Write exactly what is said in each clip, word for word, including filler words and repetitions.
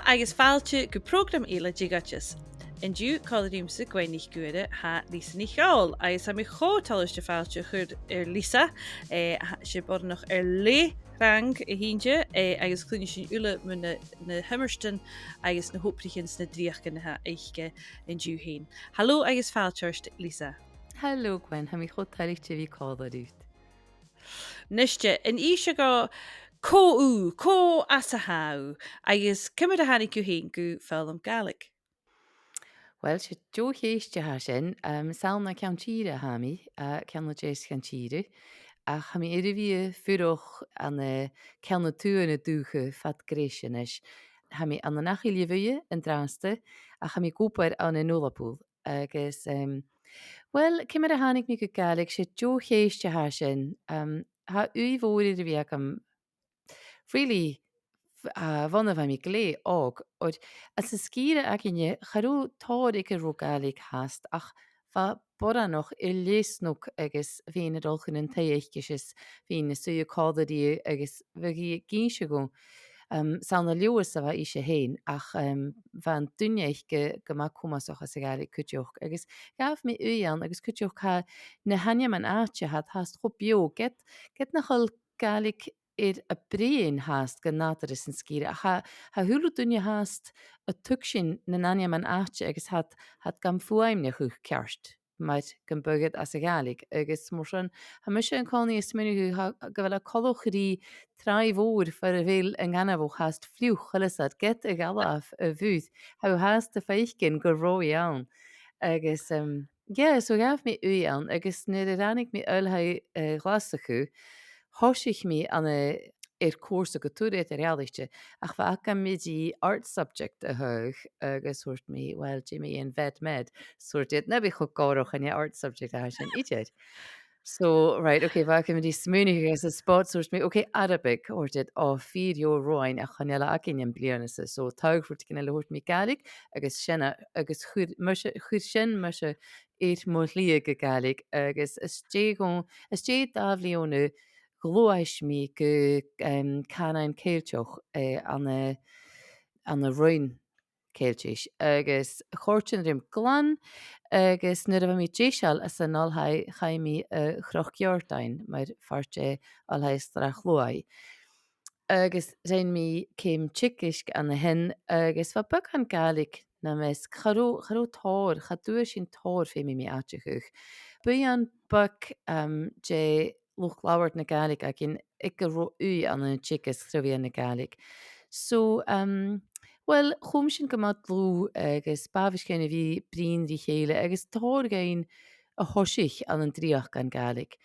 agus fàilte gu prògram eile de dh'Oideas. An-diugh còmhla riumsa, Gwen NicGuaire, tha Lisa NicDhòmhnaill, agus tha mi cho toilichte fàilte a chur air Lisa, eh, tha, 's e boireannach air leth trang a th' innte, eh, agus cluinnidh sinn uile mu na, na h-iomairtean agus na h-obraichean 's na dreuchdan a th' aice an-diugh fhèin. Halò agus fàilte ort, Lisa. Halò, Gwen, tha mi cho toilichte a bhith còmhla riut. Nise, an innis thu dhuinn cò thu, cò às a tha thu, agus ciamar a thàinig thu fhèin gu foghlam Gàidhlig? Uill, 's e deagh cheist a tha sin. Em, 's ann à Ceann Tìre a tha mi, à Ceann a Deas Cheann Tìre, ach tha mi air a bhith a' fuireach ann an, eh, Ceann a Tuath na dùthcha fad greis a-nis. Tha mi ann an Achadh Ghleann Bhuidhe an-dràsta, ach tha mi ag obair ann an Ulapul. Agus, em, uill, ciamar a thàinig mi gu Gàidhlig, 's e deagh cheist a tha sin. Em, tha ùidh mhòr air a bhith agam, really, f-, à, bhon a bha mi glè òg, oir anns an sgìre againne, cha robh tòrr aig an robh Gàidhlig fhathast, ach bha boireannach air leth snog agus bhithinn a' dol chun an taigh aice is bhithinn a' suidhe còmhla rithe agus bhiodh i ag innse dhomh, em, 's ann à Leòdhas a bha ise fhèin, ach, em, bha an duine aice gu, gu math comasach anns a' Ghàidhlig cuideachd. Agus ghabh mi ùidh ann, agus cuideachd tha na h-ainmean-àite, tha iad fhathast cho beò, ged, ged nach eil Gàidhlig air a bruidhinn fhathast gu nàdarra san sgìre. Ach tha, tha a h-uile duine fhathast a' tuigsinn nan ainmean-àite agus tha iad, tha iad gam fuaimneachadh ceart, mar gum biodh iad anns a' Ghàidhlig. Agus mar sin, tha mise an-còmhnaidh a' smaoineachadh tha, gu bheil e coltach ri tràigh mhòr far a bheil an gainmheach fhathast fliuch, chan eil fhios agad, ged a dh'fhalbh a' mhuir, tha thu fhathast a' faicinn gun robh i ann. Agus, em, yeah, so ghabh mi ùidh ann, agus nuair a ràinig mi Oilthigh, eh, Ghlaschu, thòisich mi ann an, eh, air cùrsa gu tur eadar-dhealaichte, ach bha agam ri art subject a thaghadh, agus thuirt mi, uill, dè mu dheidhinn vet med, 's thuirt iad, na bi cho gòrach, chan e art subject a tha sin idir. So, right, okay, bha agam ri smaoineachadh anns an spot, 's thuirt mi, okay, Arabic, thuirt iad, o, fìor dheagh roghainn, ach chan eil e againn am bliadhna-sa. So, thaghadh rudeigin eile, thuirt mi Gàidhlig, agus sin a, agus chuir mise, chuir sin mise air mo shlighe gu Gàidhlig, agus às dèidh dhomh, às dèidh dà bhliadhna, ghluais mi gu, em, cànain Cheilteach, eh, ann an, ann an Roinn Cheiltis, agus chòrd sin rium glan, agus nuair a bha mi deiseil anns an oilthigh, chaidh mi a Chnoc Iòrdain mar phàirt de Oilthigh Shrath Chluaidh. Agus rinn mi ceum teagaisg ann a shin, agus bha beagan Gàidhlig nam measg, cha robh, cha robh tòrr, cha d' fhuair sinn tòrr feumaidh mi aideachadh. Buidheann beag, um, de luchd-labhairt na Gàidhlig againn aig an robh ùidh ann an teagasg tro mheadhan na Gàidhlig. So, um, well, chùm sinn gu math dlùth agus b' àbhaist dhuinn a bhith a' bruidhinn ri chèile agus tòrr againn a thòisich ann an dreuchd Gàidhlig.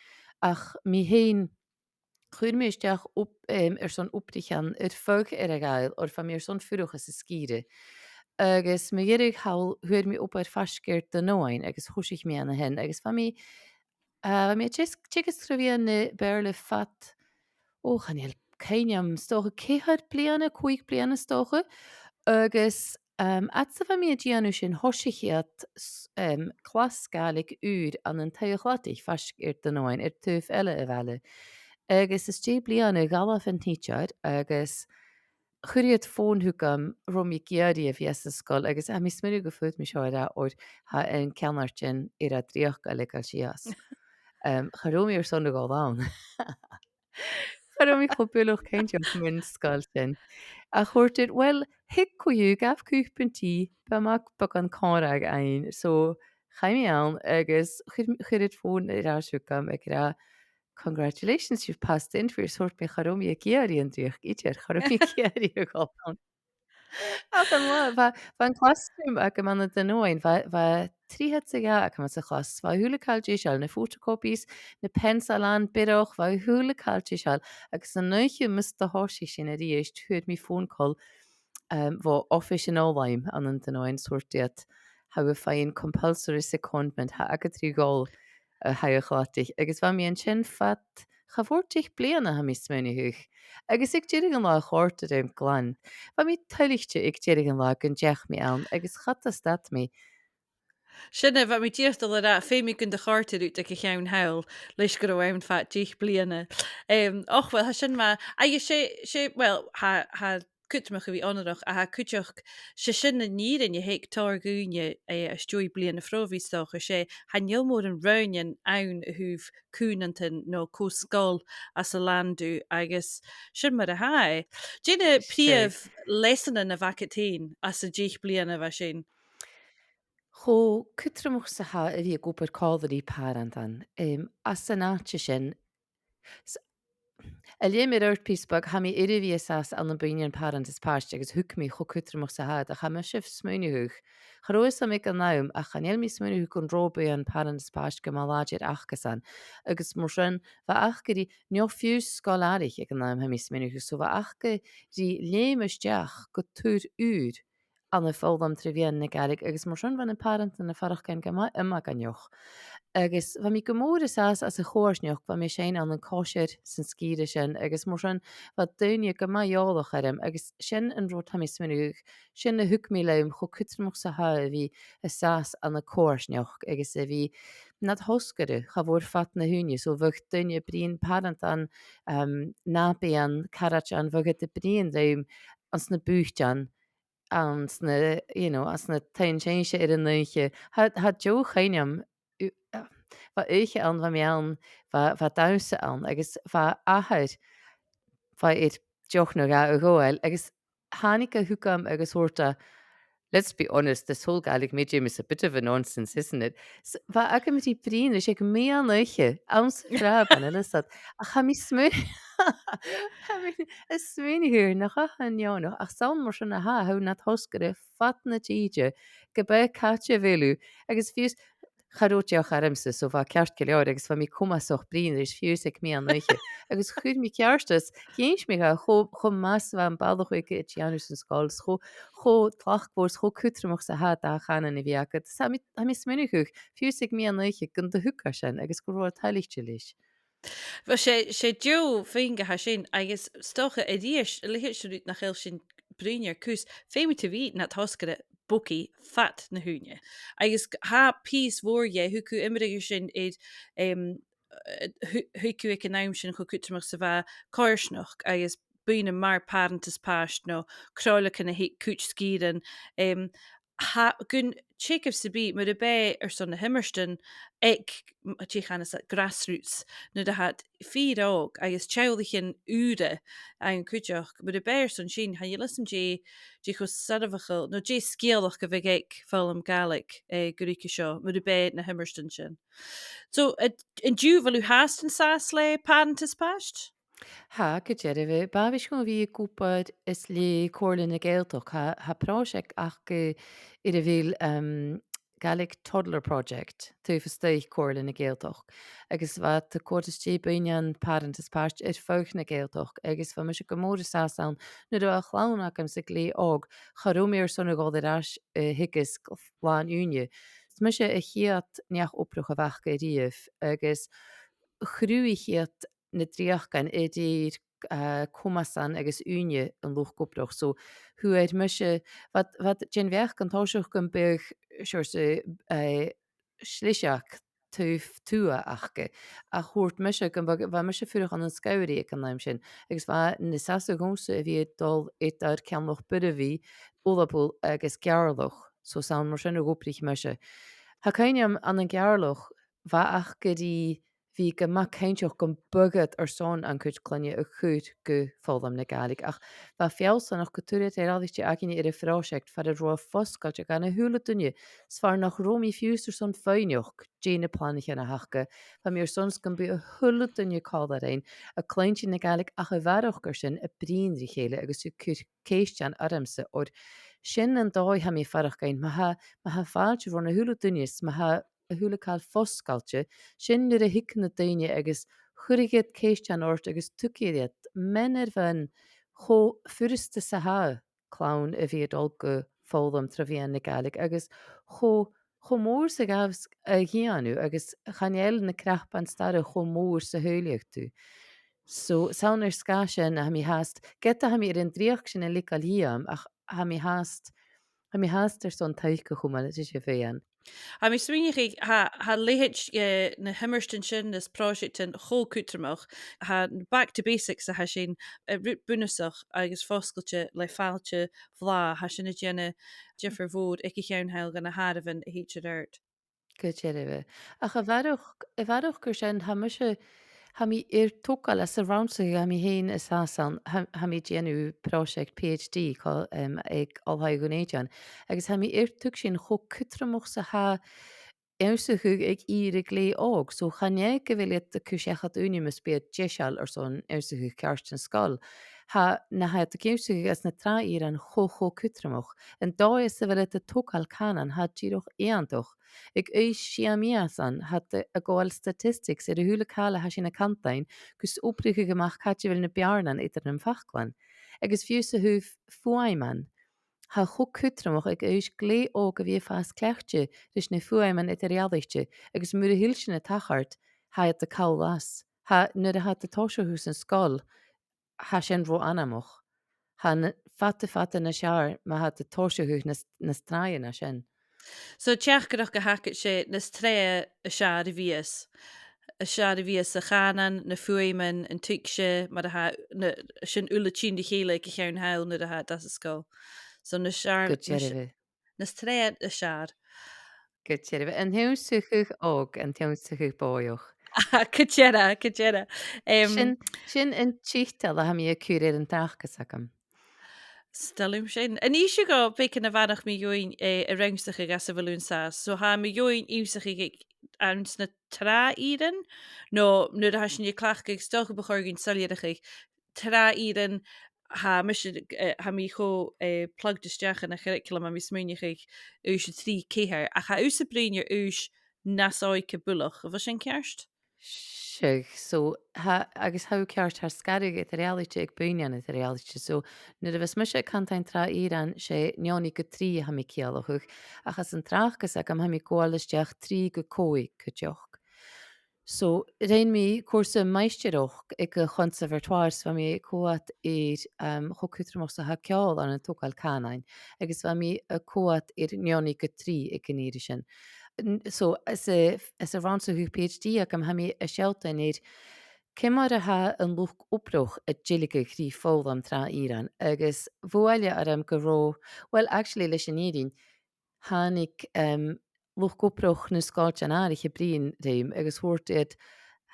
Ach mi fhèin, chuir mi a-steach ob-, em, airson obraichean air feadh Earra-Ghàidheal, oir bha mi airson fuireach anns an sgìre. Agus mu dheireadh thall, fhuair mi obair faisg air Dùn Omhain, agus thòisich mi ann a shin, agus bha mi, eh, bha mi a' teas-, teagasg tro mheadhan na Beurla fad, o, chan eil cuimhn' agam, 's dòcha ceithir bliadhna, còig bliadhna, 's dòcha. Agus, em, fhad 's a bha mi a' dèanamh sin, thòisich iad s-, em, clas Gàidhlig ùr ann an Taigh a' Chladaich, faisg air Dùn Omhain, air taobh eile a' bhaile. Agus às dèidh bliadhna, dh'fhalbh an tidsear, agus chuir iad fòn thugam, an robh mi ag iarraidh a bhith anns an sgoil, agus tha mi a' smaoineachadh gum faod mi seo a ràdh, oir tha an ceannard-san air a dreuchd a leigeil sìos. Em, cha robh mi airson a dhol ann. Cha robh mi cho buileach cinnteach mun sgoil sin. Ach thuirt iad, well, thig co-dhiù, gabh cupan tì, bidh e math beagan còmhradh fhaighinn. So, chaidh mi ann agus chuir, chuir iad fòn air ais thugam ag ràdh, congratulations, you've passed the interview. Is thuirt mi, cha robh mi ag iarraidh an dreuchd idir, cha robh mi ag iarraidh a dhol ann. Ach an latha, bha, bha an clas agam ann an Dùn Omhain, bha, bha trithead 's a dhà agam anns a' chlas, bha a h-uile càil deiseil, na photocopies, na peansailean, biorach, bha a h-uile càil deiseil, agus an oidhche mus do thòisich sinn a-rithist, fhuair mi phone call, um, bho oifis an fhoghlaim ann an Dùn Omhain, 's thuirt iad, tha thu a' faighinn compulsory secondment, tha agad ri dhol a Thaigh a' Chladaich. Agus bha mi an sin fad, cha mhòr deich bliadhna, tha mi a' smaoineachadh. Agus aig deireadh an latha chòrd e rium glan. Bha mi toilichte aig deireadh an latha gun deach mi ann, agus cha do stad mi. Sin e, bha mi dìreach a' dol a ràdh, feumaidh gun do chòrd e riut aig a' cheann thall, leis gun robh thu ann fad deich bliadhna. Em, och, well, tha sin math. Agus 's e, 's e, well, tha, tha cudromach a bhith onarach, ach cuideachd, 's e sin an fhìrinn a th' aig tòrr dhaoine, eh, às dèidh bliadhna phròbhaidh, 's dòcha, 's e, chan eil mòran roghainnean ann a thaobh cùmhnantan no cò sgoil às an làn thu, agus sin mar a tha e. Dè na prìomh leasanan a bh' agad fhèin às an deich bliadhna a bha sin? Cho cudromach 's a tha a bhith ag obair còmhla ri pàrantan, em, anns an àite sin, s-, a' leum air adhart pìos beag, tha mi air a bhith an sàs ann am buidhnean pàrant is pàiste agus thug mi cho cudromach 's a tha iad, ach tha mise a' smaoineachadh, cha robh fhios agam aig an àm, ach chan eil mi a' smaoineachadh gun robh buidheann pàrant is pàiste gu math làidir acasan, agus mar sin, bha aca ri, no fiù 's sgoil-àraich aig an àm, tha mi a' smaoineachadh, so bha aca ri leum a-steach gu tur ùr ann am foghlam tro mheadhan na Gàidhlig, agus mar sin bha na pàrantan a' faireachdainn gu math iomagaineach. Agus bha mi gu mòr an sàs anns a' choimhearsnachd, bha mi a' seinn ann an còisir san sgìre sin, agus mar sin bha daoine gu math eòlach orm, agus sin an rud, tha mi a' smaoineachadh, sin a thug mi leam, cho cudromach 's a tha e a bhith an sàs ann an coimhearsnachd, agus a bhith nad thosgaire cha mhòr fad na h-ùine, so bhiodh daoine a' bruidhinn, pàrantan, um, nàbaidhean, caraidean, bhiodh iad a' bruidhinn rium anns na bùithtean, anns na, you know, anns na taighean-seinnse air an oidhche. Tha, tha deagh chuimhne agam, u-, bha oidhche ann, bha mi ann, bha, bha dannsa ann, agus bha athair, bha e air deoch no dhà a ghabhail, agus thàinig e thugam agus thuirt e, "Let's be honest, this whole Gaelic medium is a bit of a nonsense, isn't it?" S-, bha agam ri bruidhinn ris aig meadhan-oidhche, anns a' phràmhan, eil fhios agad. Ach tha mi a' smao-, tha mi a' smaoineachadh nach eil e neònach, ach 's ann mar sin a tha, tha thu nad thosgaire fad na tìde, ge b' e càit a bheil thu, agus fiù 's, cha robh deoch ormsa, so bha e ceart gu leòr, agus bha mi comasach bruidhinn ris fiù 's aig meadhan-oidhche. Agus chuir mi ceartas, dh'inns mi dha cho, cho math 's a bha am balach aige a' dèanamh san sgoil, 's cho, cho tlachdmhor, 's cho cudromach 's a tha dà chànan a bhith agad. 'S tha mi, tha mi a' smaoineachadh, fiù 's aig meadhan-oidhche, gun do thuig e sin, agus gun robh e toilichte leis. Bha, 's e, 's e deagh phuing a tha sin, agus 's dòcha a-rithist, a leithid sin rud nach eil sinn a' bruidhinn air cus, feumaidh tu a bhith nad thosgaire bogaidh fad na h-ùine. Agus tha pìos mhòr dheth, thug thu iomradh air sin air, em, eh, thu-, thug thu aig an àm sin cho cudromach 's a bha coimhearsnachd agus buidhnean mar Pàrant is Pàiste no cròileagan a th' aig cuid sgìrean, em, tha, gun teagamh sam bith, mura b' e airson na h-iomairtean aig, m-, dè chanas iad, grassroots, nuair a tha iad fìor òg agus teaghlaichean ùra ann cuideachd, mura b' e airson sin, chan eil fhios agam dè, dè cho soirbheachail, no dè sgeulachd a bhiodh aig foghlam Gàidhlig, eh, gu ruige seo, mura b' e na h-iomairtean sin. So, a-, an-diugh, a bheil thu fhathast an sàs le Pàrant is Pàiste? Tha, gu dearbh. Bha mise gu bhith ag obair is le Comhairle na Gàidhealtachd. Tha, tha pròiseact aca air a bheil, um, Gaelic Toddler Project, taobh a-staigh Comhairle na Gàidhealtachd. Agus bha iad a' cur a-steach buidhnean Pàrant is Pàiste air feadh na Gàidhealtachd, agus bha mise gu mòr an sàs ann nuair a bha a' chlann agamsa glè òg, cha robh mi airson a dhol air ais, eh, a theagasg làn-ùine. Is mise a' chiad neach-obrach a bh' aca a-riamh, agus chruthaich iad na dreuchdan a rèir, eh, comasan agus ùine an luchd-obrach. So, fhuair mise, bha, bha iad den bheachd an toiseach gum biodh seòrsa, eh, sliseag taobh tuath aca. Ach thuirt mise gum biodh, bha mise a' fuireach ann an Sgobhairigh aig an àm sin, agus bha e nas fhasa dhòmhsa a bhith a' dol eadar Ceann Loch Boireabhaigh, Ulapul agus Geàrrloch. So 's ann mar sin a dh'obraich mise. Tha cuimhne agam ann an Geàrrloch, bha aca ri bhith gu math cinnteach gum biodh iad airson an cuid cloinne a chur gu foghlam na Gàidhlig, ach bha e feallsanach gu tur eadar-dhealaichte againne air a' phròiseact far an robh e fosgailte dhan a h-uile duine, 's far nach robh mi fiù 's airson faighneachd dè na planaichean a th' aca, bha mi airson 's gum biodh a h-uile duine còmhla rinn a' cluinntinn na Gàidhlig ach a bharrachd air sin a' bruidhinn ri chèile agus a' cur ceistean ormsa, oir sin an dòigh tha mi a' faireachdainn, ma tha, ma tha fàilte ron a h-uile duine, 's ma tha a h-uile càil fosgailte, sin nuair a thig na daoine agus chuireadh iad ceistean ort agus tuigidh iad, mean air mhean, cho furasta 's a tha clann a bhith a' dol gu foghlam tro mheadhan na Gàidhlig, agus cho, cho mòr 's a ghabhas a dhèanamh, agus chan eil na cnapan-starra cho mòr 's a shaoileadh tu. So, 's ann air sgàth sin a tha mi fhathast, ged a tha mi air an dreuchd sin a leigeil dhìom, ach tha mi fhathast, tha mi fhathast airson taic a chumail ris a' bhuidheann. Tha mi a' smaoineachadh, tha, tha leithid, eh, na h-iomairtean sin, na pròiseactan cho cudromach, tha back to basics a tha sin, eh, rud bunasach agus fosgailte le fàilte bhlàth, tha sin a' dèanamh diofar mhòr aig a' cheann thall dha na h-àireamhan a thèid air adhart. Gu dearbha. Ach a bharrachd, a bharrachd air sin, tha mise, tha mi air togail às an rannsachadh a tha mi fhìn a' sàs ann, tha, tha mi a' dèanamh pròiseact PhD co-, em, aig Oilthigh Dhùn Èideann, agus tha mi air tuigsinn cho cudromach 's a tha ionnsachadh aig ìre glè òg. So chan e gu bheil iad a' cur seachad ùine mus bi iad deiseil airson ionnsachadh ceart san sgoil. Tha, na tha iad ag ionnsachadh anns na tràth-ìrean cho, cho cudromach. An dòigh sa bheil iad a' togail cànan, tha e dìreach iongantach. Aig aois sia mìosan, tha iad a' gabhail statistics air a h-uile càil a tha sinn a' cantainn, gus obrachadh a-mach càit a bheil na beàrnan eadar nam faclan. Agus fiù 's a thaobh fuaimean, tha e cho cudromach aig aois glè òg a bhith a' fàs cleachdte ris na fuaimean eadar-dhealaichte, agus mura h-eil sin a' tachairt, tha iad a' call às. Tha, nuair a tha iad a' tòiseachadh san sgoil, tha sin ro anmoch. Tha e fada, fada nas fheàrr ma tha iad a' tòiseachadh nas, nas tràithe na sin. So, teachdaireachd a th' agad, 's e nas tràithe as fheàrr a bhios. As fheàrr a bhios a' chànan, na fuaimean, an tuigse, mar a tha, na, sin uile a' tighinn ri chèile aig a' cheann thall nuair a tha iad às an sgoil. So, nas fheàrr, Gu nas, dearbha. nas tràithe as fheàrr. Gu dearbha. An t-ionnsachadh òg, an t-ionnsachadh bòidheach. Gu dearbha, gu dearbha. Em, Sin, sin an tiotal a tha mi a' cur air an tràchdas agam. 'S toil leam sin. An innis thu dhuinn beagan a bharrachd mu dheidhinn, eh, an rannsachadh anns a bheil thu an sàs? So tha mu dheidhinn ionnsachadh aig, anns na tràth-ìrean, no nuair a tha sinn a' cleachdadh, 's dòcha bu chòir dhuinn soilleireachadh, tràth-ìrean, tha mise, eh, tha mi cho, eh, plugged a-steach ann an curriculum, tha mi a' smaoineachadh aois a trì ceithir, ach tha thusa a' bruidhinn air aois nas òige buileach. A bheil sin ceart? Seadh, so, tha, agus tha thu ceart, tha sgaradh eadar-dhealaichte aig buidhnean eadar-dhealaichte. So, nuair a bhios mise a' cantainn tràth-ìrean, 's e neoni gu trì a tha mi a' ciallachadh, ach anns an tràchdas agam tha mi a' gabhail a-steach trì gu còig cuideachd. So, rinn mi cùrsa maighstireachd aig a' Chonservatoire, 's bha mi a' coimhead air, um, cho cudromach 's a tha ceòl ann an togail cànain, agus bha mi a' coimhead air neoni gu trì aig an ìre sin. N-, so, anns a', anns an rannsachadh PhD agam, tha mi a' sealltainn air ciamar a tha an luchd-obrach a' dèiligeadh ri foghlam tràth-ìrean, agus bhuail e orm gun robh, well, actually, leis an fhìrinn, thàinig, em, luchd-obrach nan sgoiltean-àraich a' bruidhinn rium agus thuirt iad,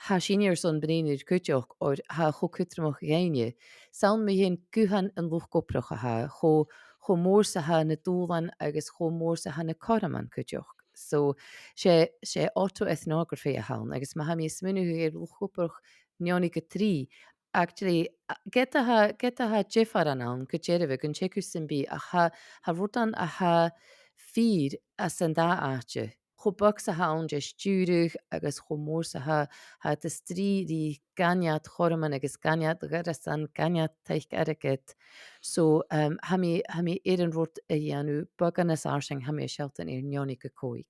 tha sinne airson bruidhinn riut cuideachd, oir tha e cho cudromach dhuinne. 'S ann mu dheidhinn guthan an luchd-obrach a tha e, cho, cho mòr 's a tha na dùbhlain agus cho mòr 's a tha na cothroman cuideachd. So, 's e, 's e autoethnography a th' ann, agus ma tha mi a' smaoineachadh air luchd-obrach neoni gu trì, actually, a, ged a tha, ged a tha diofar ann gu dearbh gun teagamh sam bith, ach tha, tha rudan a tha fìor anns an dà àite. Cho beag 's a tha ann de stiùireadh agus cho mòr 's a tha, tha iad a' strì ri gainnead chothroman agus gainnead ghoireasan, gainnead taic airgid. So, um, tha mi, tha mi air an rud a dhèanamh beagan nas fharsainge, tha mi a' sealltainn air neoni gu còig.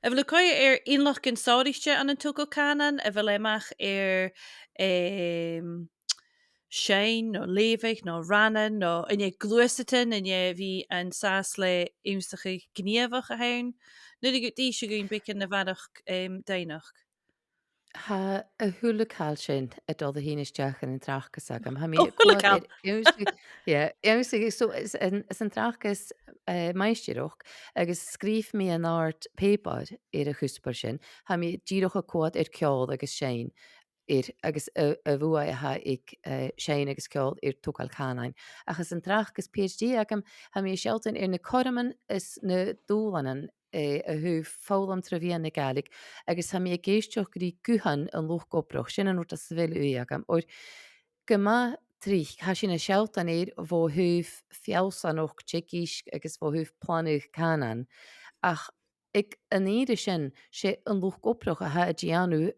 A bheil thu a' coimhead air innleachdan sònraichte ann an togail cànain, a bheil e a-mach air, em, seinn no leughadh no rannan no an e gluasadan, an e a bhith an sàs le ionnsachadh gnìomhach a th' ann? An urrainn dhut innse dhuinn beagan a bharrachd, em, doimhneachd? Tha a h-uile càil sin a' dol a thighinn a-steach ann an tràchdas agam. Tha mi A h-uile càil. Ag ionnsaigh, yeah, ionnsaigh, so is an, is an tràchdas, eh, maighstireachd, agus sgrìobh mi an-àird pàipear air a' chuspair sin. Tha mi dìreach a' coimhead air ceòl agus seinn, air, agus a, a' bhuaidh a tha aig, eh, seinn agus ceòl air togail cànain. Ach is an tràchdas PhD agam, tha mi a' sealltainn air na cothroman is na dùbhlanan, eh, a thaobh foghlam tro mheadhan na Gàidhlig, agus tha mi ag èisteachd ri guthan an luchd-obrach, sin an rud as a bheil ùidh agam. Oir gu math tric, tha sinn a' sealltainn air bho thaobh feallsanachd teagaisg agus bho thaobh planadh cànain, ach aig an ìre sin, 's e an luchd-obrach a tha a' dèanamh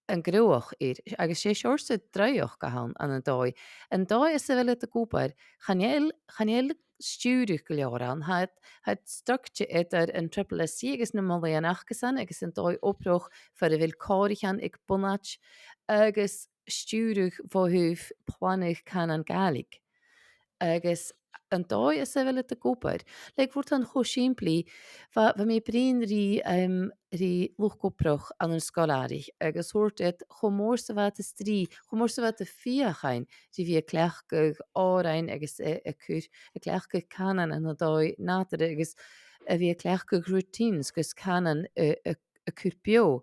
an gnothaich air, agus 's e seòrsa draoidheachd a th' ann, ann an dòigh. An dòigh as a bheil iad ag obair, chan eil, chan eil stiùireadh gu leòr ann, tha iad, tha iad stuckte eadar an triple S C agus na molaidhean acasan agus an dòigh-obrach far a bheil còraichean aig bunaid, agus stiùireadh bho thaobh planadh cànan Gàidhlig. Agus an dòigh anns a bheil iad ag obair. Like, bha rud ann cho sìmplidh, bha, bha mi a' bruidhinn ri, em, ri luchd-obrach ann an sgoil-àraich, agus thuirt iad cho mòr 's a bha iad a' strì, cho mòr 's a bha iad a' feuchainn ri bhith a' cleachdadh òrain agus a, a' cur, a' cleachdadh cànan ann an dòigh nàdarra agus a bhith a' cleachdadh routines gus cànan a, a, a chur beò.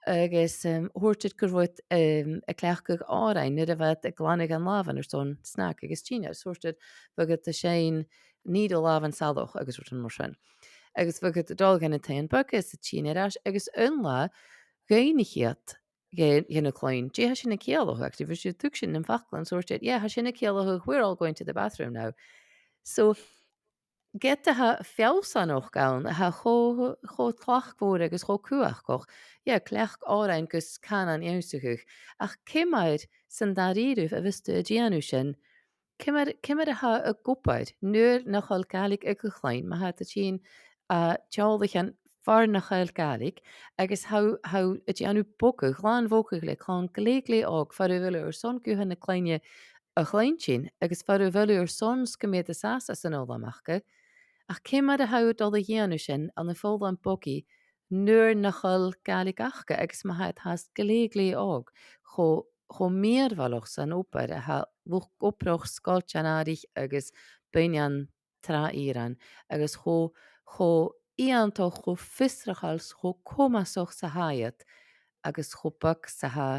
Agus, em, thuirt iad gun robh iad, em, a' cleachdadh òrain nuair a bha iad a' glanadh an làmhan airson snacks agus dìnnear. Is thuirt iad, bhiodh iad a' seinn Nì do làmhan salach agus rudan mar sin. Agus bhiodh iad a' dol dhan an taigh-beag is a' tighinn air ais, agus aon latha dh'fhaighnich iad dhen, dhen a' chloinn dè tha sin a' ciallachadh, actually, bha sinn a' tuigsinn nam faclan, so thuirt iad, yeah, tha sin a' ciallachadh, we're all going to the bathroom now. So, ged a tha feallsanachd ann, a tha cho, cho tlachdmhor agus cho cumhachdach, yeah, cleachd òrain gus cànan ionnsachadh. Ach ciamar san dà-rìribh a bhios tu a' dèanamh sin, ciamar, ciamar a tha e ag obair nuair nach eil Gàidhlig aig a' chloinn, ma tha iad a' tighinn à teaghlaichean far nach eil Gàidhlig, agus tha, tha iad a' dèanamh bogadh, glan bhogadh le clann glè, glè òg, far a bheil thu airson guthan na cloinne a chluinntinn, agus far a bheil thu airson 's gum bi iad a' sàs anns an fhoghlam aca, ach ciamar a tha thu a' dol a dhèanamh sin ann am foghlam bogaidh nuair nach eil Gàidhlig aca, agus ma tha iad fhathast glè, glè òg, cho, cho mìorbhaileach 's an obair a tha luchd-obrach sgoiltean-àraich agus buidhnean tràth-ìrean, agus cho, cho iongantach, cho fiosrachail, cho comasach 's a tha iad, agus cho beag 's a tha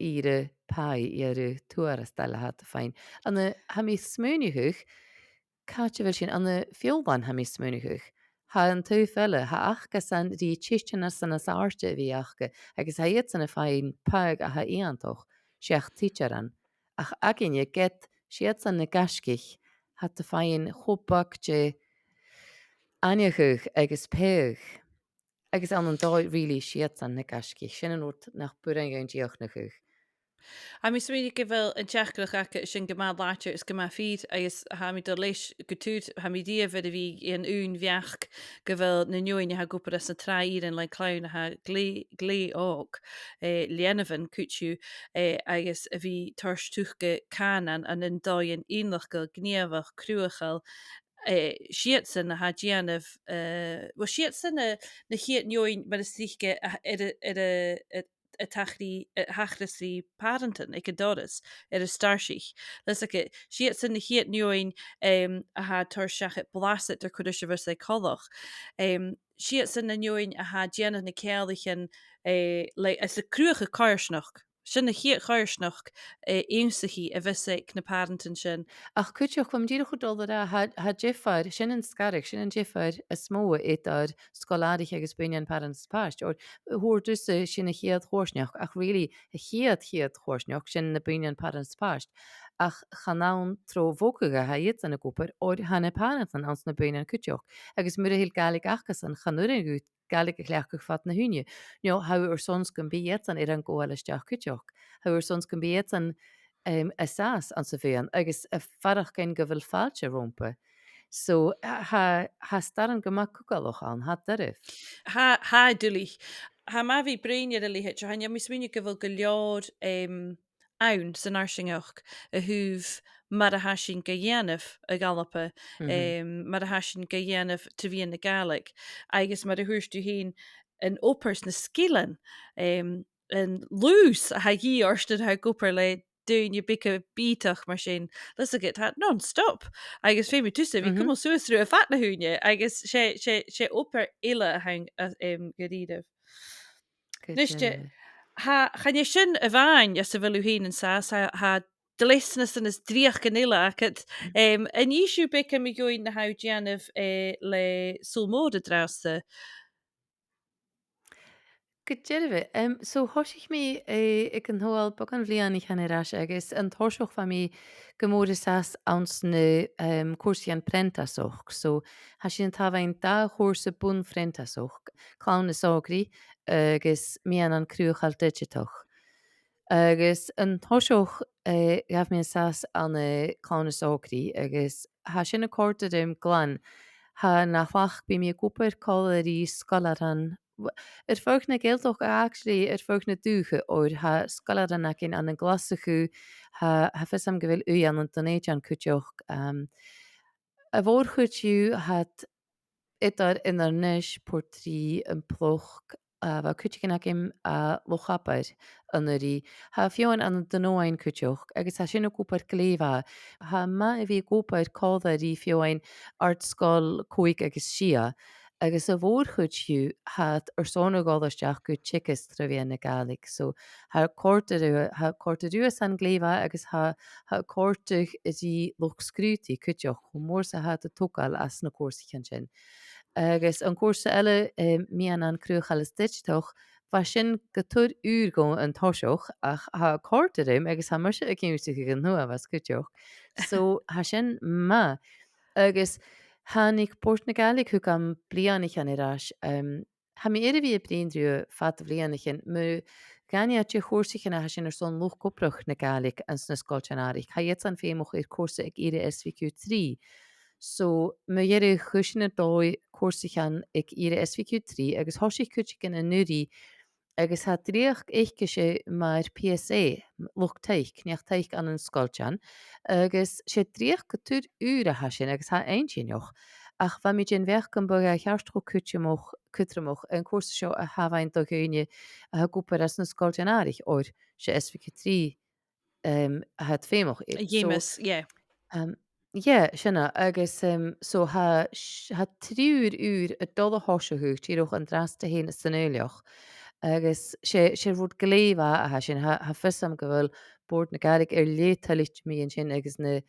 ìre pàigheadh, ìre tuarastail a tha iad a' faighinn. Ann an, tha mi a' smaoineachadh, càit a bheil sinn, ann am Fionnlagh tha mi a' smaoineachadh. Tha an taobh eile, tha acasan ri teisteanasan as àirde a bhith aca, agus tha iadsan a' faighinn pàigheadh a tha iongantach, seach tidsearan. Ach againne, ged 's iadsan na gaisgich, tha iad a' faighinn cho beag de aithneachadh agus pàigheadh. Agus ann an dòigh, really, 's iadsan na gaisgich. Sin an rud nach b' urrainn dhuinn dìochuimhneachadh. Tha mi a' smaoineachadh gu bheil an teachdaireachd aca sin gu math làidir is gu math fìor, agus tha mi dol leis gu tur, tha mi riamh air a bhith an aon bheachd gu bheil na daoine a tha ag obair anns na tràth-ìrean le clann a tha glè, glè òg, eh, leanabhan cuideachd, eh, agus a bhith toirt thuca cànan ann an dòigh innleachdail, gnìomhach, cruthachail, eh, 's iadsan a tha a' dèanamh, eh, well, 's iadsan na, na chiad daoine mar as trice a, air a, air a, a, a thachras ri, a thachras ri pàrantan aig an doras air an stairsnich. Leis a, 's iadsan na chiad daoine, em, a tha a' toirt seachad blasad air cò ris a bhios e coltach. Em, 's iadsan na daoine a tha a' dèanamh na ceanglaichean, eh, le, is a' cruthachadh coimhearsnachd. Sin a' chiad choimhearsnachd, eh, ionnsachaidh a bhios aig na pàrantan sin. Ach cuideachd, bha mi dìreach a' dol a ràdh, tha, tha diofar, sin an sgaradh, sin an diofar as motha eadar sgoil-àraich agus buidhnean pàrant is pàiste. Oir thuirt thusa sin a' chiad choimhearsnachd, ach really, a' chiad, chiad choimhearsnachd, sin na buidhnean pàrant is pàiste. Ach chan ann tro bhogadh a tha iadsan ag obair, oir tha na pàrantan anns na buidhnean cuideachd. Agus mura h-eil Gàidhlig acasan, chan urrainn dhut Gàidhlig a chleachdadh fad na h-ùine. No, tha thu airson 's gum bi iadsan air an gabhail a-steach cuideachd. Tha thu airson 's gum bi iadsan, em, a' sàs anns a' bhuidheann agus a' faireachdainn gu bheil fàilte romhpa. So, tha, tha, tha staran gu math cugallach ann, tha e doirbh. Tha, tha e duilich. Tha mi a' bruidhinn air a leithid, tha mi a' smaoineachadh gu bheil gu leòr, em, ann san fharsaingeachd a thaobh mar a tha sinn ga dhèanamh a dh'Alba, Mhm. em, mar a tha sinn ga dhèanamh tro mheadhan na Gàidhlig, agus mar a thuirt thu fhèin, an obair 's na sgilean, em, an lùths a tha a dhìth ort nuair a tha thu ag obair le daoine beaga bìodach mar sin, leis a, tha e non-stop, agus feumaidh tusa a bhith Mhm. cumail suas riutha fad na h-ùine, agus 's e, 's e, 's e obair eile a th' ann, a, em, dha-rìribh. Gu Nise, dearbh. tha, chan e sin a-mhàin às a bheil thu fhèin an sàs, tha, tha dleastanasan is dreuchdan eile agad. Em, an innis thu beagan mu dheidhinn na tha thu a' dèanamh, eh, le Sabhal Mòr an-dràsta? Gu dearbh. Em, so, thòisich mi, eh, aig an t-Sabhal beagan bhliadhnaichean air ais agus an toiseach bha mi gu mòr an sàs anns na, em, cùrsaichean preantasachd. So, tha sinn a' tabhann dà chùrsa bun-phreantasachd, Clann is Òigridh agus Meadhanan Cruthachail Didseatach. Agus an toiseach, eh, ghabh mi an sàs ann an, eh, Clann is Òigridh, agus tha sin a' còrdadh rium glan. Tha, na chleachd, bidh mi ag obair còmhla ri sgoilearan, w-, air feadh na Gàidhealtachd, actually, air feadh na dùthcha, oir tha sgoilearan againn ann an Glaschu, tha, tha fios agam gu bheil aon ann an Dùn Èideann cuideachd, um, A' mhòr-chuid dhiubh, tha iad eadar Inbhir Nis, Port Rìgh, am Ploc, a bha cuideigin agam à Loch Abar an-uiridh. Tha feadhainn ann an Dùn Omhain cuideachd, agus tha sin ag obair glè mhath. Tha e math a bhith ag obair còmhla ri feadhainn àrd-sgoil còig agus sia, agus a' mhòr-chuid dhiubh, tha iad airson a dhol a-steach gu teagasg tro mheadhan na Gàidhlig. So, tha e a' còrdadh riutha, tha e a' còrdadh riuthasan glè mhath agus tha, tha e a' còrdadh ri luchd-sgrùdaidh cuideachd, cho mòr 's a tha iad a' togail às na cùrsaichean sin. Agus an cùrsa eile, eh, Meadhanan Cruthachail is Digiteach, bha sin gu tur ùr dhomh an toiseach, ach tha e a' còrdadh rium agus tha mise ag ionnsachadh an t-uabhas cuideachd. So, tha sin math. Agus thàinig Bòrd na Gàidhlig thugam bliadhnaichean air ais, em, tha mi air a bhith a' bruidhinn riutha fad bhliadhnaichean, mu dheidhinn dè chùrsaichean a tha sin airson luchd-obrach na Gàidhlig anns na sgoiltean-àraich. Tha iadsan feumach air cùrsa aig ìre S V Q trì. So, mu dheireadh, chuir sinn air dòigh cùrsaichean aig ìre S V Q trì agus thòisich cuideigin an-uiridh agus tha dreuchd aicese mar P S A, luchd-taic, neach-taic ann an sgoiltean, agus 's e dreuchd gu tur ùr a tha sin agus tha e inntinneach. Ach bha mi den bheachd gum biodh e ceart cho cudromach, cudromach an cùrsa seo a thabhann do dhaoine a tha ag obair anns na sgoiltean-àraich, oir 's e S V Q trì, em, a tha iad feumach air. A dh'fheumas, yeah. Em, yeah, sin e, agus, em, so tha s-, tha triùir ùr a' dol a thòiseachadh dìreach an-dràsta fhèin san Fhaoilleach. Agus 's e, 's e rud glè mhath a tha sin, tha, tha fios agam gu bheil Bòrd na Gàidhlig air leth toilichte mu dheidhinn sin agus na,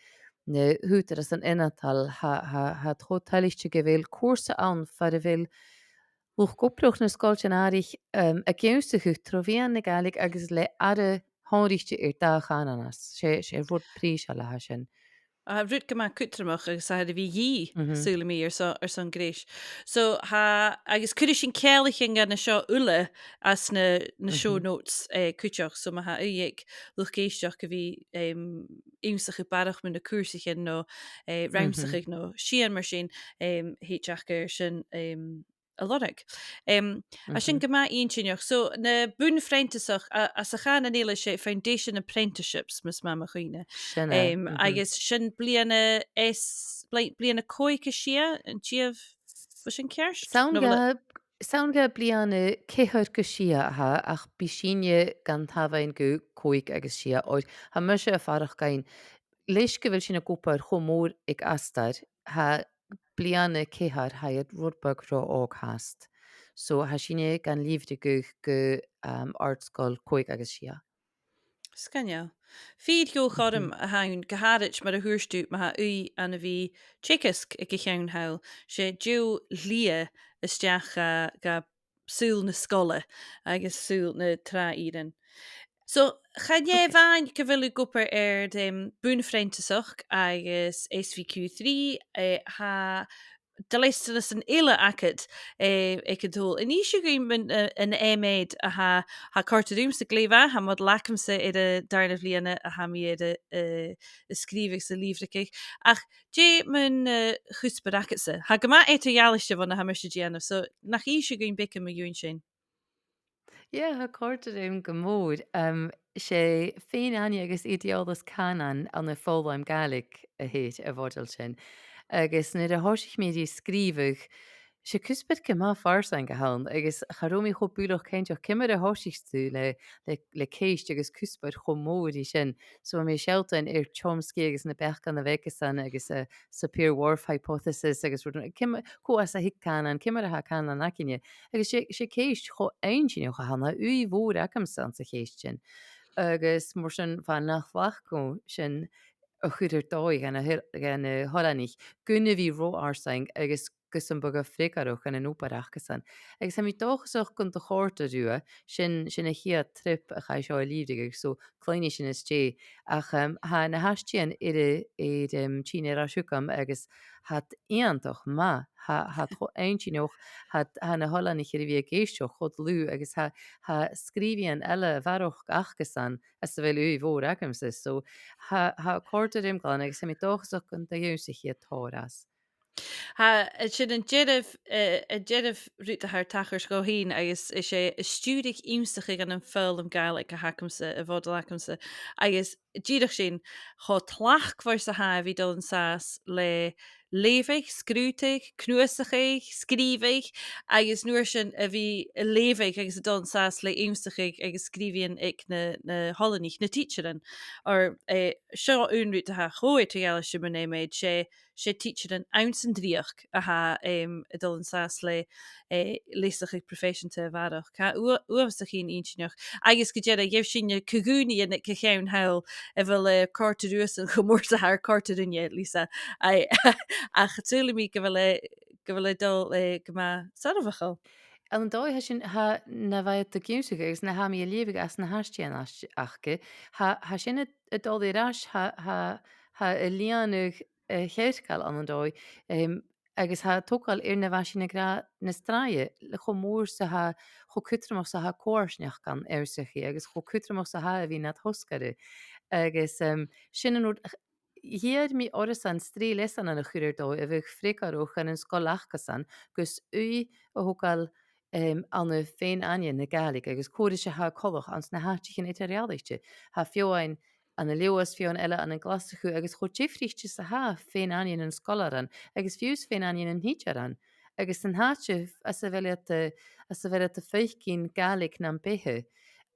na h-ùghdarrasan ionadail, tha, tha, tha iad cho toilichte gu bheil cùrsa ann far a bheil luchd-obrach nan sgoiltean-àraich, em, ag ionnsachadh tro mheadhan na Gàidhlig agus le aire shònraichte air dà chànanas. 'S e, 's e rud prìseil a tha sin. A, rud gu math cudromach agus tha e air a bhith a dhìth, saoilidh mi, airson, airson greis. So, tha, agus cuiridh sinn ceanglaichean dha na seo uile anns na, na show notes, eh, cuideachd. So, ma tha ùidh aig luchd-èisteachd a bhith, em, ag ionnsachadh barrachd mu na cùrsaichean no, eh, rannsachadh no sìon mar sin, em, thèid aca air sin, em, a lorg. Em, a, sin gu math inntinneach. So, na bun-phreantasachd, a, anns a' chànan eile 's e Foundation Apprenticeships, mas math mo chuimhne. Sin e. Em, agus sin bliadhna S, bli-, bliadhna còig gu sia, an tìob, bheil sin ceart? 'S ann gu, 's ann gu bliadhna ceithir gu sia a tha, ach bidh sinne gan tabhann gu còig agus sia, oir tha mise a' faireachdainn, leis gu bheil sinn ag obair cho mòr aig astar, tha bliadhna ceithir, tha iad rud beag ro òg fhathast. So, tha sinne gan lìbhrigeadh gu, um, àrd-sgoil còig agus sia. Sgoinneil. Fìor dheagh chothrom a th' ann, gu h-àraid mar a thuirt thu, ma tha ùidh ann a bhith teagasg aig a' cheann thall, 's e deagh shlighe a-steach dha, dha saoghal na sgoile agus saoghal na tràth-ìrean. So, chan e a-mhàin gu bheil thu ag obair air, em, bun-phreantasachd agus S V Q three, eh, tha dleastanasan eile agad, eh, aig an t-Sabhal. An innis thu dhuinn mun, eh, an M.Ed a tha, tha e a' còrdadh riumsa glè mhath, tha modal agamsa air an dàrna bliadhna a tha mi air a, eh, a sgrìobhadh 's a lìbhrigeadh. Ach dè mun, eh, chuspair agadsa? Tha e gu math eadar-dhealaichte bhon a tha mise a' dèanamh, so nach innis thu dhuinn beagan mu dheidhinn sin? Yeah, tha e a' còrdadh rium gu mòr. Um, 's e fèin-aithne agus ideòlas cànain ann am foghlam Gàidhlig a th' air a' mhodal sin. Agus nuair a thòisich mi ri sgrìobhadh, 's e cuspair gu math farsaing a th' ann, agus cha robh mi cho buileach cinnteach ciamar a thòisich tu le, le, le ceist agus cuspair cho mòr ri sin. So bha mi a' sealltainn air Chomsky agus na beachdan a bh' aigesan agus, eh, Sapir-Whorf hypothesis agus rud, ciamar, cò às a thig cànan, ciamar a tha cànan againne. Agus 's e, 's e ceist cho inntinneach a th' ann, tha ùidh mhòr agamsa anns a' cheist sin. Agus mar sin, bha e na thlachd dhomh sin a chur air dòigh dhan a h-, dhan na h-oileanaich, gun a bhith ro fharsaing agus gus am biodh e freagarrach dhan an obair acasan. Agus tha mi dòchasach gun do chòrd e riutha, sin, sin a' chiad trip a chaidh seo a lìbhrigeadh, so cluinnidh sinn às dèidh. Ach, um, tha na h-aistean air a, air, um, tighinn air ais thugam agus tha iad iongantach math, tha, tha iad cho inntinneach, tha, tha na h-oileanaich air a bhith ag èisteachd cho dlùth agus tha, tha sgrìobhaidhean eile a bharrachd acasan às a bheil ùidh mhòr agamsa. So tha, tha e a' còrdadh rium glan agus tha mi dòchasach gun do dh'ionnsaich iad tòrr às. Tha, eh, sin an dearbh, eh, an dearbh rud a tha air tachairt dhomh fhìn, agus 's e, eh, stiùireadh ionnsachadh ann am foghlam Gàidhlig a th' agamsa, a' mhodal agamsa, agus dìreach sin, cho tlachdmhor 's a tha e a bhith a' dol an sàs le leughadh, sgrùdadh, cnuasachadh, sgrìobhadh, agus an uair sin a bhith a' leughadh agus a' dol an sàs le ionnsachadh agus sgrìobhaidhean aig na, na h-oileanaich, na tidsearan. Oir, eh, seo aon rud a tha cho eadar-dhealaichte mun M.Ed, 's e, 's e tidsearan anns an dreuchd a tha, em, a' dol an sàs le, eh, leasachadh proifeiseanta a bharrachd. Tha ua-, uabhasach fhèin inntinneach. Agus gu dearbh, gheibh sinn na co-dhùnaidhean aig a' cheann thall a bheil, eh, a' còrdadh riuthasan cho mòr 's a tha e a' còrdadh rinne, Lisa. Aye, ach saoilidh mi gu bheil e, gu bheil e a' dol, eh, gu math soirbheachail. Ann an dòigh, tha sin, tha, na bha iad ag ionnsachadh agus na tha mi a' leughadh anns na h-aistean as-, aca, tha, tha sin a', a' dol air ais, tha, tha, tha a' lìonadh, eh, chearcall ann an dòigh, em, agus tha e a' togail air na bha sinn ag ràdh nas tràithe, le cho mòr 's a tha, cho cudromach 's a tha coimhearsnachdan ionnsachadh agus cho cudromach 's a tha e a bhith nad thosgaire. Agus, em, sin an rud, ach, dh'iarr mi orrasan sreath leasanan a chur air dòigh a bhiodh freagarrach dhan an sgoil acasan, gus ùidh a thogail, em, ann am fèin-aithne na Gàidhlig agus cò ris a tha e coltach anns na h-àiteachan eadar-dhealaichte. Tha feadhainn ann an Leòdhas, feadhainn eile ann an Glaschu, agus cho diofraichte 's a tha fèin-aithne nan sgoilearan, agus fiù 's fèin-aithne nan tidsearan, agus an t-àite às a bheil iad a', às a bheil iad a' faicinn Gàidhlig nam beatha,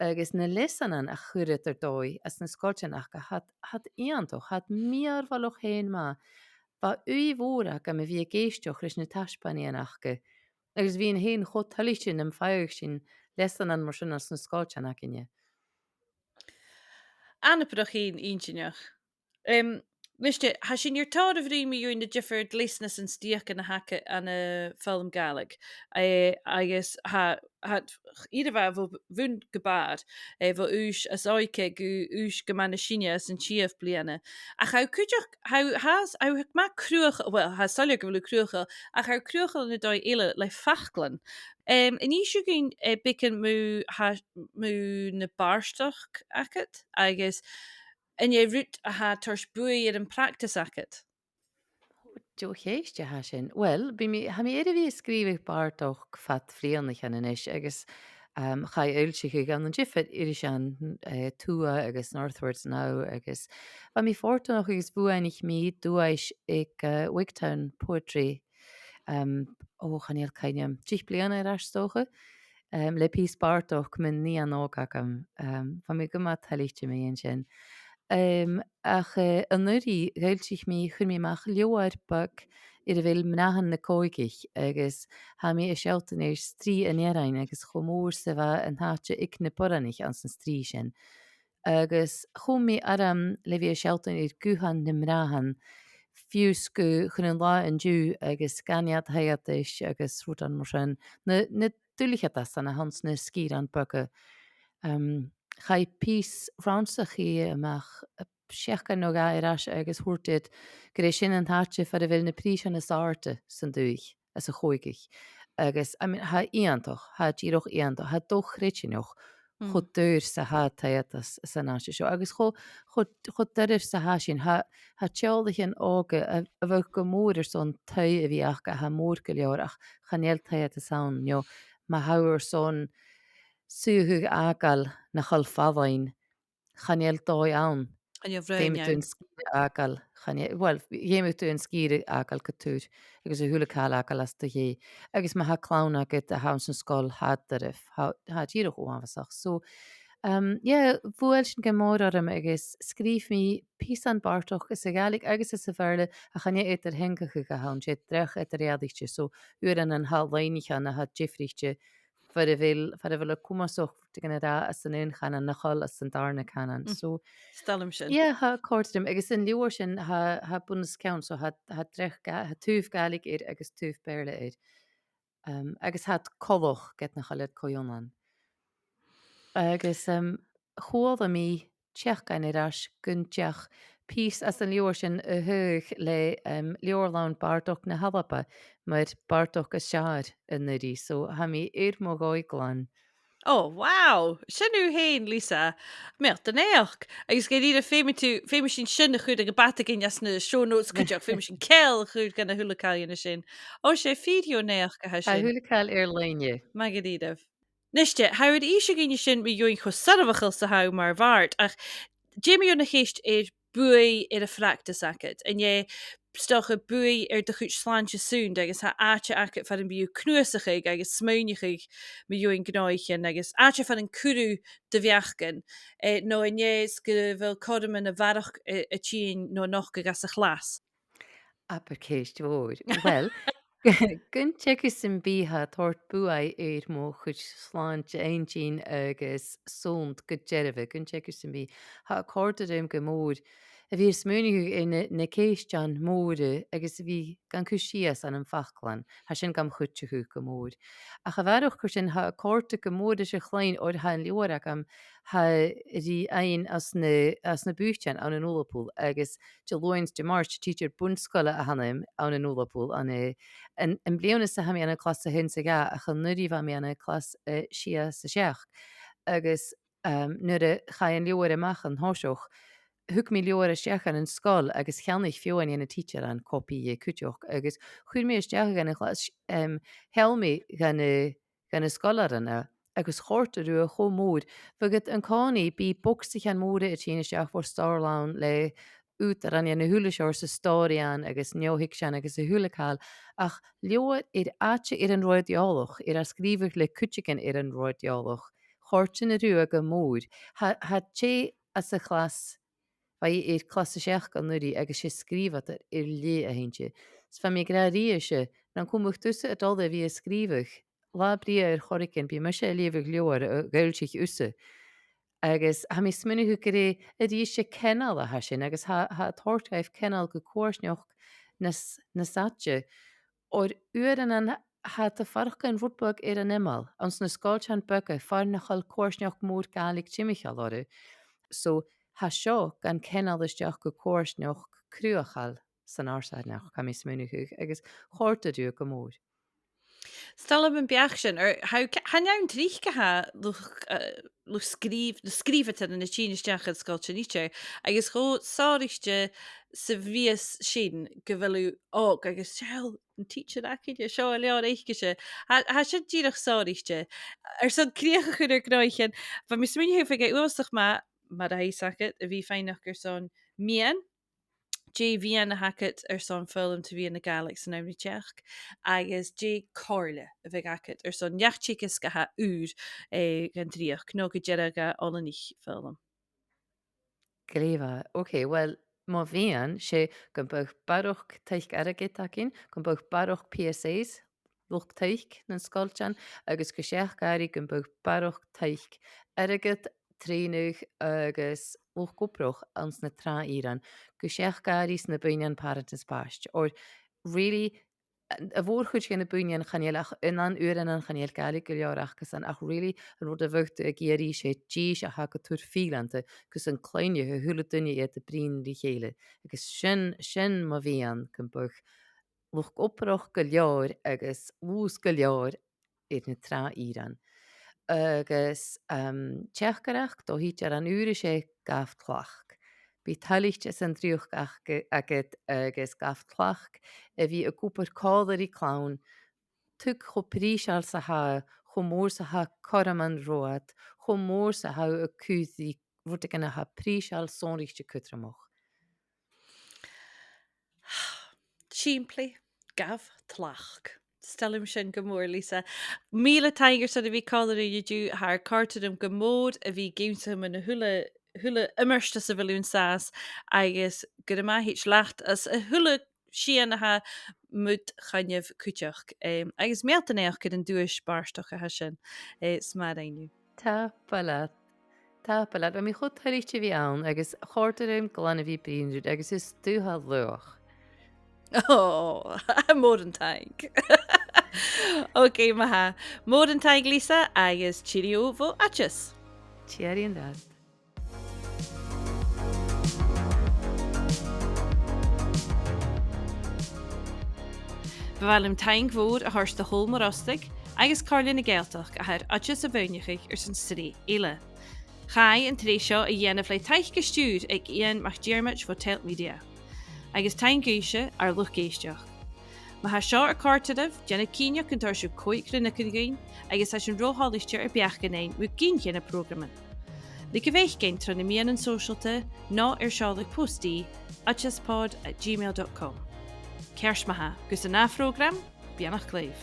agus na leasanan a chuireadh iad air dòigh anns na sgoiltean aca, tha iad, tha iad iongantach, tha iad mìorbhaileach fhèin math. Bha ùidh mhòr agam a bhith ag èisteachd ris na taisbeanaidhean aca, agus bhithinn fhèin cho toilichte nam faigheadh sinn leasanan mar sin anns na sgoiltean againne. Anabarrach fhèin inntinneach. Em, nise, tha sinn air tòrr a bhruidhinn mu dheidhinn na diofar leasanan 's an strìocan a th' agad ann am foghlam Gàidhlig. Eh, agus tha, tha iad air a bhith bho bhun gu bàrr, eh, bho aois as òige gu aois gu math nas sine anns an t-siathamh bliadhna. Ach tha cuideachd, tha, tha, tha math cruthachail, well, tha e soilleir gu bheil thu cruthachail, ach tha thu cruthachail ann an dòigh eile le faclan. Em, an innis thu dhuinn, eh, beagan mu, tha, mu na bàrdachd agad, agus an e rud a tha toirt buaidh air am practice agad? Deagh cheist a tha sin. Well, bidh mi, tha mi air a bhith a' sgrìobhadh bàrdachd fad bhliadhnaichean a-nis, agus, um, chaidh fhoillseachadh ann an diofar irisean, eh, Tuath agus Northwords Now, agus bha mi fortanach agus bhuannaich mi duais aig, eh, Wigtown Poetry, um, o, chan eil cuimhne agam, deich bliadhna air ais 's dòcha, um, le pìos bàrdachd mun nighean òg agam. Um, bha mi gu math toilichte mu dheidhinn sin. Um, ach, eh, an-uiridh, dh'fhoillsich mi, chuir mi a-mach leabhar beag air a bheil Mnathan na Còigich, agus tha mi a' sealltainn air strì an fhearainn agus cho mòr 's a bha an t-àite aig na boireannaich anns an strì sin. Agus chùm mi orm le bhith a' sealltainn air guthan nam mnathan, fiù 's gu chun an latha an-diugh agus gàirnealair agus rudan mar sin. Na, na duilgheadasan a th' anns na sgìrean beaga. Um, chaidh pìos rannsachaidh a-mach, eh, seachdain no dhà air ais agus thuirt iad gur e sin an t-àite far a bheil na prìsean as àirde san dùthaich, anns a' chòigeadh. Agus, I mean, tha e iongantach, tha e dìreach iongantach, tha e do-chreidsinneach, mm, cho daor 's a tha taigheadas san àite seo. Agus cho, cho, cho doirbh 's a tha sin, tha, tha teaghlaichean òga a, a bhiodh gu mòr airson taigh a bhith aca, tha e mòr gu leòr, ach chan eil taigheadas ann, no ma tha thu airson suathadh fhàgail nach eil fallain, chan eil dòigh ann. Chan eil roghainn ann. Feumaidh tu an sgìre fhàgail, chan eil, well, dh'fheumadh tu an sgìre fhàgail gu tur, agus a h-uile càil fhàgail às do dhèidh. Agus ma tha clann agad a tha anns an sgoil, tha e doirbh, tha, tha e dìreach uabhasach. So, um, yeah, bhuail sin gu mòr orm agus sgrìobh mi pìosan bàrdachd anns a' Ghàidhlig agus anns a' Bheurla, ach chan e eadar-theangachadh a th' ann, 's e dreach eadar-dhealaichte, so uaireannan tha loidhnichean a tha diofraichte far a bheil, far a bheil e comasach dhuinn a ràdh anns an aon chànan nach eil anns an dàrna cànan. Mm. So, 's toil leam sin. Yeah, tha e a' còrdadh rium, agus an leabhar sin, tha, tha e bun-os-cionn, so tha, tha dreach Gà-, tha taobh Gàidhlig air agus taobh Beurla air. Um, agus tha iad coltach ged nach eil iad co-ionann. Agus, um, chuala mi t-seachdain air ais gun deach pìos às an leabhar sin a thaghadh le, um, Leabharlann Bàrdachd na h-Alba mar bàrdachd as fheàrr an-uiridh, so tha mi air mo dhòigh glan. Oh, wow! Sin thu fhèin, Lisa. Meal do naidheachd. Agus gu dearbh feumaidh tu, feumaidh sinn sin a chur aig a' bhad againn anns na show notes cuideachd, feumaidh sinn ceangal a chur dhan a h-uile càil a tha sin. Oh, 's e fìor naidheachd a tha sin. Tha a h-uile càil air loidhne. Math dha-rìribh. Nise, tha thu air innse dhuinn sin mu dheidhinn cho soirbheachail 's a tha thu mar bhàrd, ach dè mu dheidhinn a' cheist air buaidh air a' phractas agad? An e 's dòcha buaidh air do chuid slàinte sunnd, agus tha àite agad far am bi thu a' cnuasachadh agus smaoineachadh mu dheidhinn gnothaichean, agus àite far an cuir thu do bheachdan, eh, no an e 's gu bheil cothrom a bharrachd a, a' tighinn no a' nochdadh às a' chlas? Abair ceist mhòr. Uill, gun teagamh sam bith tha e a' toirt buaidh air mo chuid slàinte inntinn agus sunnd gu dearbh, gun teagamh sam bith. Tha e a' còrdadh rium gu mòr a bhith a' smaoineachadh air na, na ceistean mòra agus a bhith gan cur sìos ann am faclan. Tha sin gam chuideachadh gu mòr. Ach a bharrachd air sin, tha e a' còrdadh gu mòr ris a' chloinn, oir tha an leabhar agam, tha e ri fhaighinn às na, às na bùithtean ann an Ulapul, agus Diluain 's Dimàirt, teacher bun-sgoile a th' annam ann an Ulapul, an, eh, an, am bliadhna sa tha mi ann an clas a h-aon 's a dhà, ach an-uiridh bha mi ann an clas, eh, sia 's a seachd. Agus, ehm, nuair a chaidh an leabhar a-mach an toiseach, thug mi an leabhar a-steach dhan an sgoil agus cheannaich feadhainn de na tidsearan copaidh dheth cuideachd, agus chuir mi a-steach dhan a' chlas, ehm, sheall mi dha na, dha na sgoilearan e, agus chòrd e riutha cho mòr. Bhiodh iad an-còmhnaidh, bidh bogsaichean mòra a' tighinn a-steach bho Stòrlann le ùghdaran de na h-uile seòrsa stòiridhean agus neo-fhicsean agus a h-uile càil, ach leabhar air àite air an robh iad eòlach, air a sgrìobhadh le cuideigin air an robh iad eòlach, chòrd sin riutha gu mòr. Tha, tha tè às a' chlas, bha i air clas a seachd an-uiridh agus 's e sgrìobhadair air leth a th' innte. 'S bha mi ag ràdh rithe-se, nan cumadh tusa a' dol a bhith a' sgrìobhadh, latha brèagha air choreigin, bidh mise a' leughadh leabhar a dh'fhoillsich thusa. Agus tha mi a' smaoineachadh gur e a-rithist an ceangal a tha sin, agus tha, tha e a' toirt dhaibh ceangal gu coimhearsnachd nas, nas fhaide. Oir uaireannan tha iad a' faireachdainn rud beag air an iomall, anns na sgoiltean beaga far nach eil coimhearsnachd mhòr Gàidhlig timcheall orra. So, tha seo gan ceangal a-steach gu coimhearsnachd cruthachail san fharsaingeachd, tha mi a' smaoineachadh, agus chòrd e riutha gu mòr. 'S toil leam am beachd sin, oir tha, chan ann tric a tha luchd, eh, luchd sgrìobh-, na sgrìobhadairean a' tighinn a-steach dhan sgoiltean idir, agus cho sònraichte 's a bhios sin gu bheil thu òg agus seall an tidsear againne, seo an leabhar aicese. Tha, tha sin dìreach sònraichte. Airson crìoch a chur air gnothaichean, bha mi a' smaoineachadh gum biodh e uabhasach math, mar a tha fhios agad, a bhith a' faighneachd airson miann, dè a' mhiann a th' agad airson foghlam tro mheadhan na Gàidhlig san àm ri teachd, agus dè a' chomhairle a bhiodh agad airson neach-teagaisg a tha ùr, eh, dhan dreuchd, no gu dearbh dha oileanaich foghlam. Glè mhath. Ok, uill, mo mhiann, 's e gum biodh barrachd taic airgid againn, gum biodh barrachd P S As, luchd-taic nan sgoiltean, agus gu seachd àraidh gum biodh barrachd taic airgid, trèanadh agus luchd-obrach anns na tràth-ìrean, gu seachd àraidh sna buidhnean pàrant is pàiste. Oir really, a' mhòr-chuid de na buidhnean chan eil ach, an, an uaireannan chan eil Gàidhlig gu leòr acasan, ach really, an rud a bhiodh tu ag iarraidh, 's e dithis a tha gu tur fileanta, gus an cluinneadh a h-uile duine iad a' bruidhinn ri chèile. Agus sin, sin mo mhiann, gum biodh luchd-obrach gu leòr agus lùths gu leòr air na tràth-ìrean. Agus, um, teachdaireachd do thidsearan ùra, 's e gabh tlachd. Bi toilichte san dreuchd ach-, agad agus gabh tlachd a bhith ag obair còmhla ri clann, tuig cho prìseil 's a tha e, cho mòr 's a tha cothroman romhad, cho mòr 's a tha thu a' cur ri rudeigin a tha prìseil, sònraichte, cudromach. Sìmplidh, gabh tlachd. 'S toil leam sin gu mòr, Lisa. Mìle taing airson a bhith còmhla rinn an-diugh, tha e a' còrdadh rium gu mòr a bhith ag ionnsachadh mun a h-uile, h-uile iomairt anns a bheil thu an sàs, agus gu robh math thèid leat anns a h-uile sìon a tha mud choinneamh cuideachd. Em, agus meal do naidheachd air an duais bàrdachd a tha sin, eh, 's math a rinn thu. Tapadh leat. Tapadh leat. Bha mi cho toilichte a bhith ann, agus chòrd e rium glan a bhith a' bruidhinn riut, agus is tu a tha laghach. Oh, mòran taing. Ok, ma-thà. Mòran taing, Lisa, agus tìoraidh bho Oideas. Tìoraidh an-dràsta. Bu mhath leam taing mhòr a thoirt do Shabhal Mòr Ostaig agus Comhairle na Gàidhealtachd a tha air Oideas a mhaoineachadh airson sreath eile. Chaidh an t-sreath seo a dhèanamh le taic is stiùir aig Iain MacDhiarmaid bho Telt Media. Agus taing dhuibhse, ar luchd-èisteachd. Ma tha seo a' còrdadh ribh, dèanaibh cinnteach gun toir sibh còig rionnagan dhuinn, agus tha sinn ro thoilichte ur beachdan fhaighinn mu gin de na prògraman. Leigibh fios thugainn tro na meadhanan sòisealta no air seòladh post-d, oideaspod at gmail dot com. Ceart ma-thà, gus an ath phrògram, beannachd leibh.